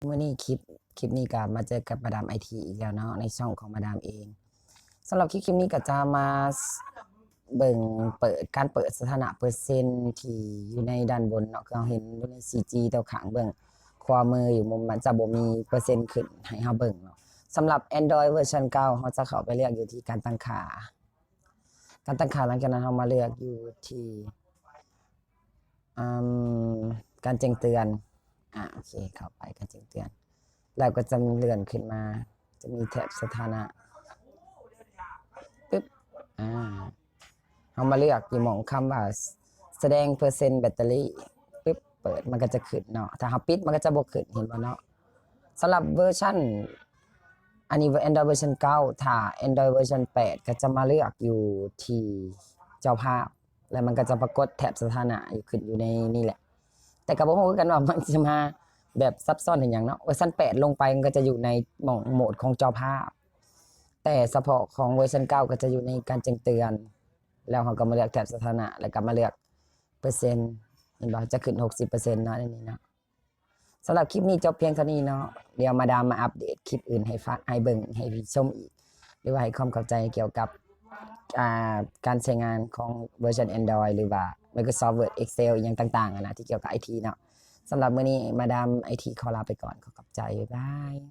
ມື້ນີ້ຄລິບ ຄລິບນີ້ກໍມາເຈີກັບມາດາມໄອທີອີກແລ້ວເນາະ ໃນຊ່ອງຂອງມາດາມເອງ. ສຳລັບຄລິບ ຄລິບນີ້ກໍຈະມາເບິ່ງເປີດ ການເປີດສະຖານະເປີເຊັນທີ່ຢູ່ໃນດ້ານບົນເນາະ ຄືເຮົາເຫັນຢູ່ໃນຊີຈີ ແຕ່ຂ້າງເບື້ອງຂວາມືຢູ່ ມັນຈະບໍ່ມີເປີເຊັນຂຶ້ນໃຫ້ເຮົາເບິ່ງເນາະ. ສຳລັບ Android ເວີຊັນເກົ້າ ເຮົາຈະເຂົ້າໄປເລືອກຢູ່ທີ່ການຕັ້ງຄ່າ ການຕັ້ງຄ່າ. ຫຼັງຈາກນັ້ນເຮົາມາເລືອກຢູ່ທີ່ ອາ ການແຈ້ງເຕືອນ ອາ ໂອເຄ ເຂົ້າໄປການແຈ້ງເຕືອນ ແລ້ວກໍຈະເລື່ອນຂຶ້ນມາ ຈະມີແຖບສະຖານະ ປຶບ ອາ ເຮົາມາເລືອກຢູ່ໝ່ອງຄຳວ່າ ສະແດງເປີເຊັນແບັດເຕີຣີ ປຶບ ເປີດ ມັນກໍຈະຂຶ້ນເນາະ ຖ້າເຮົາປິດມັນກໍຈະບໍ່ຂຶ້ນ ເຫັນບໍ່ເນາະ. ສຳລັບເວີຊັນ ອັນນີ້ Android ເວີຊັນເກົ້າ ຖ້າ Android ເວີຊັນແປດ ກໍຈະມາເລືອກຢູ່ທີ່ເຈົ້າພາບ ແລ້ວມັນກໍຈະປາກົດແຖບສະຖານະຢູ່ ຂຶ້ນຢູ່ໃນນີ້ແຫຼະ. ແຕ່ກໍບໍ່ຮູ້ຄືກັນວ່າມັນຊິມາແບບຊັບຊ້ອນເປັນຫຍັງເນາະ. ເວີຊັນແປດລົງໄປ ມັນກໍຈະຢູ່ໃນໝ່ອງໂໝດຂອງເຈົ້າພາບ ແຕ່ສະເພາະຂອງເວີຊັນເກົ້າ ກໍຈະຢູ່ໃນການແຈ້ງເຕືອນ ແລ້ວເຮົາກໍມາເລືອກແຖບສະຖານະ ແລ້ວກໍມາເລືອກເປີເຊັນ ເຫັນບໍ່ ຈະຂຶ້ນຫົກສິບເປີເຊັນເນາະ ໃນນີ້ເນາະ. ສຳລັບຄລິບນີ້ຈົບພຽງເທົ່ານີ້ເນາະ. ດຽວມາດາມມາອັບເດດຄລິບອື່ນໃຫ້ຟັງ ໃຫ້ເບິ່ງ ໃຫ້ຊົມອີກ ຫຼືວ່າໃຫ້ຄວາມເຂົ້າໃຈກ່ຽວກັບ ອ່າ ການໃຊ້ງານຂອງເວີຊັນ Android ຫຼືວ່າ Microsoft Word Excel ອີ່ຫຍັງຕ່າງໆ ຫັ້ນນະ ທີ່ກ່ຽວກັບໄອທີເນາະ. ສຳລັບມື້ນີ້ມາດາມໄອທີຂໍລາໄປກ່ອນ ຂໍຂອບໃຈ ບາຍບາຍ.